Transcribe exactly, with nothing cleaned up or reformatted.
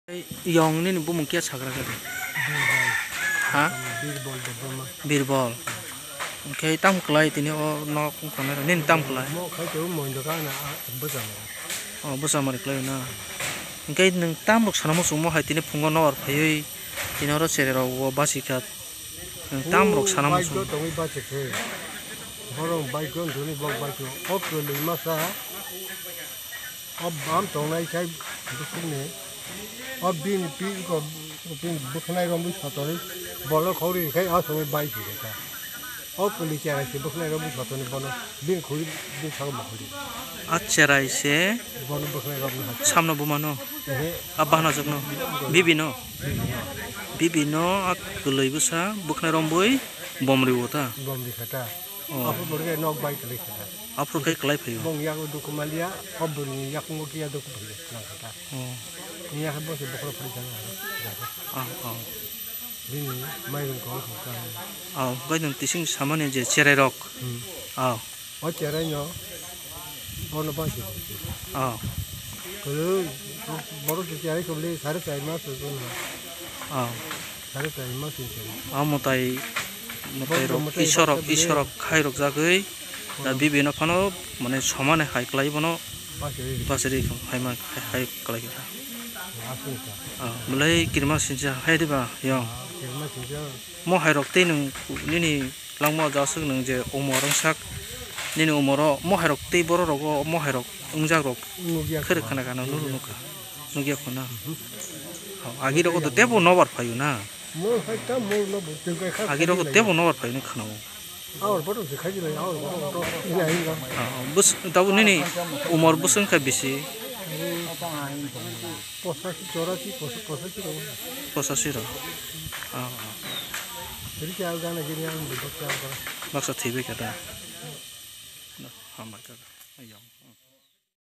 Yong nini bumung khe sagra khe de? Birbal. Ha? Birbal Debbarma. Birbal. Hwnkhe tam kwlai tini o nok wngkha nai rw, nini tam kwlai? Mo khai twi mondo ka na, ah, bwsa mari. O, bwsa mari kwlai na. Hwnkhe nwng tam rok sana muchungmo hai tini phungo nokbar phaiwi tini oro cherai rok o basi kha. Nwng tam rok sana muchung. Tongwi basi khe. Borok bike o tongwi bok bike o. O kwlwi masa. O bam tongnai sai bwswkni. O bini pi ko bini bwkhnai romwi sotoni bolo khori khai o songwi bai si kha. O kwlwi cherai se bwkhnai romwi sotoni bono bini khuri bini sago ma khuri. A cherai se bono bwkhnai romwi ha. Samno bumano? Ehe. A bahna jokno? Bibino? Bibino a kwlwi bwsa bwkhnai romwi bomri o ta? Bomri kha ta. Oh. Aphuru borok nok bai kwlai kha ta. Aphuru khe kwlai phaio. Bong yago dukhu maliya, o bwrwini yakungo kiya dukhu phaiya nang kha ta. Oh. Ni yakhe bo se bokhorok phai jana aro. Ah, oh. Bini mairung kong kong kha. Oh, bai nang tising samani je cherai rok. Hmm. Oh. O cherai no bono ba se. Oh. Kwlwi borok se cherai kobli sare char mas se. Oh. Sare char mas se. O mwtai, mwtai rok, mwtai isorok, isorok khai rok jagwi, da bibino phano, mane, somane hai kwlai bono. Basiri. Basiri hai ma, hai, hai kwlai kha. Aswk kha. Ah, belai kirima sincha hai diba, yong? Ah, kirima sincha. Mo hai rok tei nwng nini langma jaswk nwng je umor wngsak, nini umoro mo hai rok tei borok rogo mo hai rok wngjak rok. Nukya khe rw khna. Khna kana nuru nukha. Nukya khuna. Mhm. Oh, agi rogo to tebo nobar phaio na? Mo hai ta mo no bo tengkai kha. Agi rogo tebo nobar phaio ni khna o. Aor bottom se khai dilai, aor bottom to ila ila. Oh, bus, tabu nini umor bwswk kha bisi? Posashi, chorashi, posa-, posashi ro. Posashi ro. Oh, oh. Jadi kya gana gini ang bebak kya kara. Baksa thwi bai kha da. Hambai kha.